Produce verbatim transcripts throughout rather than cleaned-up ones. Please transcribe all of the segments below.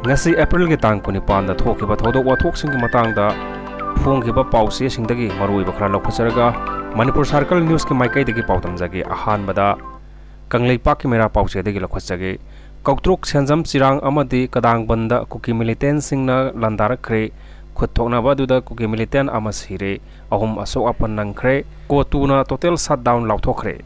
ꯉꯁꯤ ꯑꯦꯄ꯭ꯔꯤꯜꯒꯤ ꯇꯥꯡ ꯀꯨꯟꯅꯤꯄꯥꯟꯗ ꯊꯣꯛꯈꯤꯕ ꯊꯧꯗꯣꯛ ꯋꯥꯊꯣꯛꯁꯤꯡꯒꯤ ꯃꯇꯥꯡꯗ ꯐꯣꯡꯈꯤꯕ ꯄꯥꯎꯆꯦꯁꯤꯡꯗꯒꯤ ꯃꯔꯨꯑꯣꯏꯕ ꯈꯔ ꯂꯧꯈꯠꯆꯔꯒ ꯃꯅꯤꯄꯨꯔ ꯁꯥꯔꯀꯜ ꯅ꯭ꯌꯨꯁꯀꯤ ꯃꯥꯏꯀꯩꯗꯒꯤ ꯄꯥꯎꯗꯝꯖꯒꯦ꯫ ꯑꯍꯥꯟꯕꯗ ꯀꯪꯂꯩꯄꯥꯛꯀꯤ ꯃꯩꯔꯥ ꯄꯥꯎꯆꯦꯗꯒꯤ ꯂꯧꯈꯠꯆꯒꯦ꯫ ꯀꯧꯇ꯭ꯔꯨꯛ, ꯁꯦꯟꯖꯝ, ꯆꯤꯔꯥꯡ ꯑꯃꯗꯤ ꯀꯗꯥꯡꯕꯟꯗ ꯀꯨꯀꯤ ꯃꯤꯂꯤꯇꯦꯟꯁꯤꯡꯅ ꯂꯥꯟꯗꯥꯔꯛꯈ꯭ꯔꯦ꯫ ꯈꯨꯠ ꯊꯣꯛꯅꯕ ꯑꯗꯨꯗ ꯀꯨꯀꯤ ꯃꯤꯂꯤꯇꯦꯟ ꯑꯃ ꯁꯤꯔꯦ, ꯑꯍꯨꯝ ꯑꯁꯣꯛ ꯑꯄꯟ ꯅꯪꯈ꯭ꯔꯦ꯫ ꯀꯣꯇꯨꯅ ꯇꯣꯇꯦꯜ ꯁꯠꯗꯥꯎꯟ ꯂꯥꯎꯊꯣꯛꯈ꯭ꯔꯦ꯫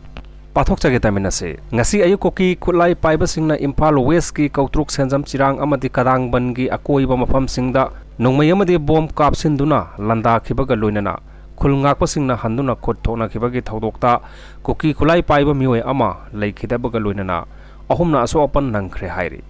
ꯄꯥꯊꯣꯛꯆꯒꯦ ꯇꯥꯃꯤꯟꯅꯁꯤ꯫ ꯉꯁꯤ ꯑꯌꯨꯛ ꯀꯨꯀꯤ ꯈꯨꯠꯂꯥꯏ ꯄꯥꯏꯕꯁꯤꯡꯅ ꯏꯝꯐꯥꯜ ꯋꯦꯁꯀꯤ ꯀꯧꯇ꯭ꯔꯨꯛ, ꯁꯦꯟꯖꯝ, ꯆꯤꯔꯥꯡ ꯑꯃꯗꯤ ꯀꯗꯥꯡꯕꯟꯒꯤ ꯑꯀꯣꯏꯕ ꯃꯐꯝꯁꯤꯡꯗ ꯅꯣꯡꯃꯩ ꯑꯃꯗꯤ ꯕꯣꯝ ꯀꯥꯞꯁꯤꯟꯗꯨꯅ ꯂꯥꯟꯗꯥꯈꯤꯕꯒ ꯂꯣꯏꯅꯅ ꯈꯨꯜ ꯉꯥꯛꯄꯁꯤꯡꯅ ꯍꯟꯗꯨꯅ ꯈꯨꯠ ꯊꯣꯛꯅꯈꯤꯕꯒꯤ ꯊꯧꯗꯣꯛꯇ ꯀꯨꯀꯤ ꯈꯨꯠꯂꯥꯏ ꯄꯥꯏꯕ ꯃꯤꯑꯣꯏ ꯑꯃ ꯂꯩꯈꯤꯗꯕꯒ ꯂꯣꯏꯅꯅ ꯑꯍꯨꯝꯅ ꯑꯁꯣꯛ ꯑꯄꯟ ꯅꯪꯈ꯭ꯔꯦ ꯍꯥꯏꯔꯤ꯫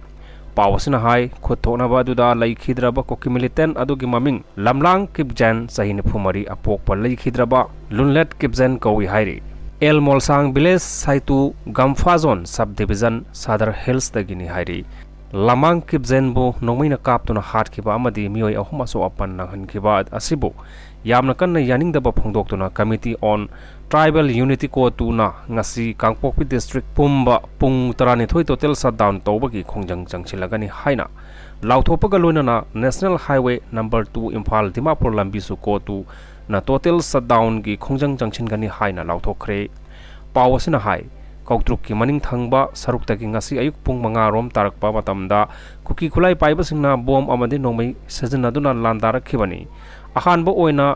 ꯄꯥꯎ ꯑꯁꯤꯅ ꯍꯥꯏ, ꯈꯨꯠ ꯊꯣꯛꯅꯕ ꯑꯗꯨꯗ ꯂꯩꯈꯤꯗ꯭ꯔꯕ ꯀꯨꯀꯤ ꯃꯤꯂꯤꯇꯦꯟ ꯑꯗꯨꯒꯤ ꯃꯃꯤꯡ ꯂꯝꯂꯥꯡ ꯀꯤꯞꯖꯦꯟ, ꯆꯍꯤ ꯅꯤꯐꯨ ꯃꯔꯤ, ꯑꯄꯣꯛꯄ ꯂꯩꯈꯤꯗ꯭ꯔꯕ ꯂꯨꯟꯂꯦꯠ ꯀꯤꯞꯖꯦꯟ ꯀꯧꯏ ꯍꯥꯏꯔꯤ꯫ ꯑꯦꯜ ꯃꯣꯜꯁꯥꯡ ꯚꯤꯂꯦꯖ, ꯁꯥꯏꯇꯨ ꯒꯝꯐꯥꯖꯣꯟ ꯁꯕ ꯗꯤꯕꯤꯖꯟ, ꯁꯥꯗꯔ ꯍꯤꯜꯁꯇꯒꯤꯅꯤ ꯍꯥꯏꯔꯤ꯫ ꯂꯃꯥꯡ ꯀꯤꯞꯖꯦꯟꯕꯨ ꯅꯣꯡꯃꯩꯅ ꯀꯥꯞꯇꯨꯅ ꯍꯥꯠꯈꯤꯕ ꯑꯃꯗꯤ ꯃꯤꯑꯣꯏ ꯑꯍꯨꯝ ꯑꯁꯣꯛ ꯑꯄꯟ ꯅꯪꯍꯟꯈꯤꯕ ꯑꯁꯤꯕꯨ ꯌꯥꯝꯅ ꯀꯟꯅ ꯌꯥꯅꯤꯡꯗꯕ ꯐꯣꯡꯗꯣꯛꯇꯨꯅ Committee on Tribal Unity, ꯀꯣꯇꯨꯅ ꯉꯁꯤ ꯀꯥꯡꯄꯣꯛꯄꯤ ꯗꯤꯁꯇ꯭ꯔꯤꯛ ꯄꯨꯝꯕ ꯄꯨꯡ ꯇꯔꯥꯅꯤꯊꯣꯏ ꯇꯣꯇꯦꯜ ꯁꯠꯗꯥꯎꯟ ꯇꯧꯕꯒꯤ ꯈꯣꯡꯖꯪ ꯆꯪꯁꯤꯜꯂꯒꯅꯤ ꯍꯥꯏꯅ ꯂꯥꯎꯊꯣꯛꯄꯒ ꯂꯣꯏꯅꯅ national highway number two Imphal Dimapur ꯂꯝꯕꯤꯁꯨ ꯀꯣꯇꯨꯅ ꯇꯣꯇꯦꯜ ꯁꯠꯗꯥꯎꯟꯒꯤ ꯈꯣꯡꯖꯪ ꯆꯪꯁꯤꯟꯒꯅꯤ ꯍꯥꯏꯅ ꯂꯥꯎꯊꯣꯛꯈ꯭ꯔꯦ꯫ ꯄꯥꯎ ꯑꯁꯤꯅ ꯍꯥꯏ, ꯀꯧꯇ꯭ꯔꯨꯛꯀꯤ ꯃꯅꯤꯡ ꯊꯪꯕ ꯁꯔꯨꯛꯇꯒꯤ ꯉꯁꯤ ꯑꯌꯨꯛ ꯄꯨꯡ ꯃꯉꯥ ꯔꯣꯝ ꯇꯥꯔꯛꯄ ꯃꯇꯝꯗ ꯀꯨꯀꯤ ꯈꯨꯠꯂꯥꯏ ꯄꯥꯏꯕꯁꯤꯡꯅ ꯕꯣꯝ ꯑꯃꯗꯤ ꯅꯣꯡꯃꯩ ꯁꯤꯖꯤꯟꯅꯗꯨꯅ ꯂꯥꯟꯗꯥꯔꯛꯈꯤꯕꯅꯤ꯫ ꯑꯍꯥꯟꯕ ꯑꯣꯏꯅ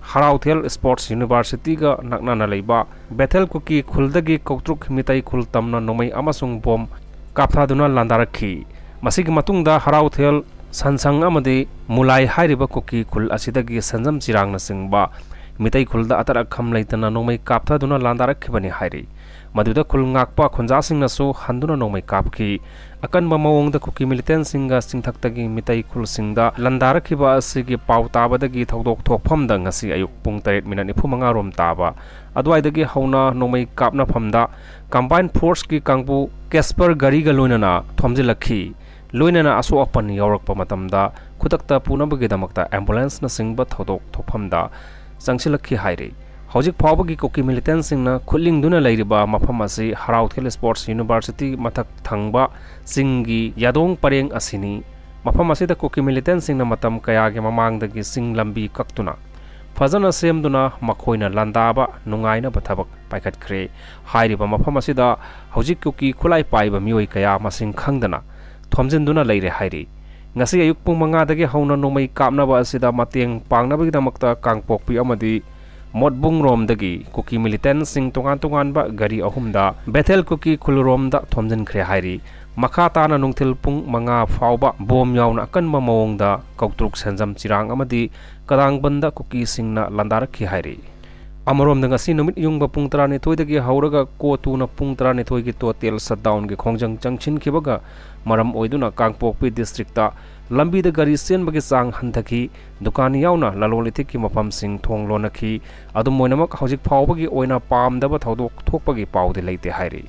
ꯍꯔꯥꯎꯊꯦꯜ ꯁ꯭ꯄꯣꯔꯠꯁ ꯌꯨꯅꯤꯚꯔꯁꯤꯇꯤꯒ ꯅꯛꯅꯅ ꯂꯩꯕ ꯕꯦꯊꯦꯜ ꯀꯨꯀꯤ ꯈꯨꯜꯗꯒꯤ ꯀꯧꯇ꯭ꯔꯨꯛ ꯃꯤꯇꯩ ꯈꯨꯜ ꯇꯝꯅ ꯅꯣꯡꯃꯩ ꯑꯃꯁꯨꯡ ꯕꯣꯝ ꯀꯥꯞꯊꯗꯨꯅ ꯂꯥꯟꯗꯥꯔꯛꯈꯤ꯫ ꯃꯁꯤꯒꯤ ꯃꯇꯨꯡꯗ ꯍꯔꯥꯎꯊꯦꯜ, ꯁꯟꯁꯪ ꯑꯃꯗꯤ ꯃꯨꯂꯥꯏ ꯍꯥꯏꯔꯤꯕ ꯀꯨꯀꯤ ꯈꯨꯜ ꯑꯁꯤꯗꯒꯤ ꯁꯟꯖꯝ ꯆꯤꯔꯥꯡꯅꯆꯤꯡꯕ ꯃꯤꯇꯩ ꯈꯨꯜꯗ ꯑꯇꯠ ꯑꯈꯝ ꯂꯩꯇꯅ ꯅꯣꯡꯃꯩ ꯀꯥꯞꯊꯗꯨꯅ ꯂꯥꯟꯗꯥꯔꯛꯈꯤꯕꯅꯤ ꯍꯥꯏꯔꯤ꯫ ꯃꯗꯨꯗ ꯈꯨꯜ ꯉꯥꯛꯄ ꯈꯨꯟꯖꯥꯁꯤꯡꯅꯁꯨ ꯍꯟꯗꯨꯅ ꯅꯣꯡꯃꯩ ꯀꯥꯞꯈꯤ꯫ ꯑꯀꯟꯕ ꯃꯑꯣꯡꯗ ꯀꯨꯀꯤ ꯃꯤꯂꯤꯇꯦꯟꯁꯤꯡꯒ ꯆꯤꯡꯊꯛꯇꯒꯤ ꯃꯤꯇꯩ ꯈꯨꯜꯁꯤꯡꯗ ꯂꯥꯟꯗꯥꯔꯛꯈꯤꯕ ꯑꯁꯤꯒꯤ ꯄꯥꯎ ꯇꯥꯕꯗꯒꯤ ꯊꯧꯗꯣꯛ ꯊꯣꯛꯐꯝꯗ ꯉꯁꯤ ꯑꯌꯨꯛ ꯄꯨꯡ ꯇꯔꯦꯠ ꯃꯤꯅꯠ ꯅꯤꯐꯨ ꯃꯉꯥ ꯔꯣꯝ ꯇꯥꯕ ꯑꯗꯨꯋꯥꯏꯗꯒꯤ ꯍꯧꯅ ꯅꯣꯡꯃꯩ ꯀꯥꯞꯅꯐꯝꯗ ꯀꯝꯕꯥꯏꯟ ꯐꯣꯔꯁꯀꯤ ꯀꯥꯡꯕꯨ ꯀꯦꯁꯄꯔ ꯒꯥꯔꯤꯒ ꯂꯣꯏꯅꯅ ꯊꯣꯝꯖꯤꯜꯂꯛꯈꯤ꯫ ꯂꯣꯏꯅꯅ ꯑꯁꯣꯛ ꯑꯄꯟ ꯌꯥꯎꯔꯛꯄ ꯃꯇꯝꯗ ꯈꯨꯗꯛꯇ ꯄꯨꯅꯕꯒꯤꯗꯃꯛꯇ ꯑꯦꯝꯕꯨꯂꯦꯟꯁꯅꯆꯤꯡꯕ ꯊꯧꯗꯣꯛ ꯊꯣꯛꯐꯝꯗ ꯆꯪꯁꯤꯜꯂꯛꯈꯤ ꯍꯥꯏꯔꯤ꯫ ꯍꯧꯖꯤꯛ ꯐꯥꯎꯕꯒꯤ ꯀꯨꯀꯤ ꯃꯤꯂꯤꯇꯦꯟꯁꯤꯡꯅ ꯈꯨꯠꯂꯤꯡꯗꯨꯅ ꯂꯩꯔꯤꯕ ꯃꯐꯝ ꯑꯁꯤ ꯍꯔꯥꯎꯊꯦꯜ ꯁ꯭ꯄꯣꯔꯠꯁ ꯌꯨꯅꯤꯚꯔꯁꯤꯇꯤ ꯃꯊꯛ ꯊꯪꯕ ꯆꯤꯡꯒꯤ ꯌꯥꯗꯣꯡ ꯄꯔꯦꯡ ꯑꯁꯤꯅꯤ꯫ ꯃꯐꯝ ꯑꯁꯤꯗ ꯀꯨꯀꯤ ꯃꯤꯂꯤꯇꯦꯟꯁꯤꯡꯅ ꯃꯇꯝ ꯀꯌꯥꯒꯤ ꯃꯃꯥꯡꯗꯒꯤ ꯆꯤꯡ ꯂꯝꯕꯤ ꯀꯛꯇꯨꯅ ꯐꯖꯅ ꯁꯦꯝꯗꯨꯅ ꯃꯈꯣꯏꯅ ꯂꯥꯟꯗꯥꯕ ꯅꯨꯡꯉꯥꯏꯅꯕ ꯊꯕꯛ ꯄꯥꯏꯈꯠꯈ꯭ꯔꯦ꯫ ꯍꯥꯏꯔꯤꯕ ꯃꯐꯝ ꯑꯁꯤꯗ ꯍꯧꯖꯤꯛ ꯀꯨꯀꯤ ꯈꯨꯠꯂꯥꯏ ꯄꯥꯏꯕ ꯃꯤꯑꯣꯏ ꯀꯌꯥ ꯃꯁꯤꯡ ꯈꯪꯗꯅ ꯊꯣꯝꯖꯤꯟꯗꯨꯅ ꯂꯩꯔꯦ ꯍꯥꯏꯔꯤ꯫ ꯉꯁꯤ ꯑꯌꯨꯛ ꯄꯨꯡ ꯃꯉꯥꯗꯒꯤ ꯍꯧꯅ ꯅꯣꯡꯃꯩ ꯀꯥꯞꯅꯕ ꯑꯁꯤꯗ ꯃꯇꯦꯡ ꯄꯥꯡꯅꯕꯒꯤꯗꯃꯛꯇ ꯀꯥꯡꯄꯣꯛꯄꯤ ꯑꯃꯗꯤ ꯃꯣꯠꯕꯨꯡꯔꯣꯝꯗꯒꯤ ꯀꯨꯀꯤ ꯃꯤꯂꯤꯇꯦꯟꯁꯤꯡ ꯇꯣꯉꯥꯟ ꯇꯣꯉꯥꯟꯕ ꯒꯥꯔꯤ ꯑꯍꯨꯝꯗ ꯕꯦꯊꯦꯜ ꯀꯨꯀꯤ ꯈꯨꯜꯔꯣꯝꯗ ꯊꯣꯝꯖꯤꯟꯈ꯭ꯔꯦ ꯍꯥꯏꯔꯤ꯫ ꯃꯈꯥ ꯇꯥꯅ ꯅꯨꯡꯊꯤꯜ ꯄꯨꯡ ꯃꯉꯥ ꯐꯥꯎꯕ ꯕꯣꯝ ꯌꯥꯎꯅ ꯑꯀꯟꯕ ꯃꯑꯣꯡꯗ ꯀꯧꯇ꯭ꯔꯨꯛ, ꯁꯦꯟꯖꯝ, ꯆꯤꯔꯥꯡ ꯑꯃꯗꯤ ꯀꯗꯥꯡꯕꯟꯗ ꯀꯨꯀꯤꯁꯤꯡꯅ ꯂꯥꯟꯗꯥꯔꯛꯈꯤ ꯍꯥꯏꯔꯤ꯫ ꯑꯃꯔꯣꯝꯗ ꯉꯁꯤ ꯅꯨꯃꯤꯠ ꯌꯨꯡꯕ ꯄꯨꯡ ꯇꯔꯥꯅꯤꯊꯣꯏꯗꯒꯤ ꯍꯧꯔꯒ ꯀꯣꯇꯨꯅ ꯄꯨꯡ ꯇꯔꯥꯅꯤꯊꯣꯏꯒꯤ total shutdownꯒꯤ ꯈꯣꯡꯖꯪ ꯆꯪꯁꯤꯟꯈꯤꯕꯒ ꯃꯔꯝ ꯑꯣꯏꯗꯨꯅ ꯀꯥꯡꯄꯣꯛꯄꯤ districtꯇ ꯂꯝꯕꯤꯗ ꯒꯥꯔꯤ ꯆꯦꯟꯕꯒꯤ ꯆꯥꯡ ꯍꯟꯊꯈꯤ꯫ ꯗꯨꯀꯥꯟ ꯌꯥꯎꯅ ꯂꯂꯣꯟ ꯏꯇꯤꯛꯀꯤ ꯃꯐꯝꯁꯤꯡ ꯊꯣꯡ ꯂꯣꯟꯅꯈꯤ꯫ ꯑꯗꯨꯝ ꯑꯣꯏꯅꯃꯛ, ꯍꯧꯖꯤꯛ ꯐꯥꯎꯕꯒꯤ ꯑꯣꯏꯅ ꯄꯥꯝꯗꯕ ꯊꯧꯗꯣꯛ ꯊꯣꯛꯄꯒꯤ ꯄꯥꯎꯗꯤ ꯂꯩꯇꯦ ꯍꯥꯏꯔꯤ꯫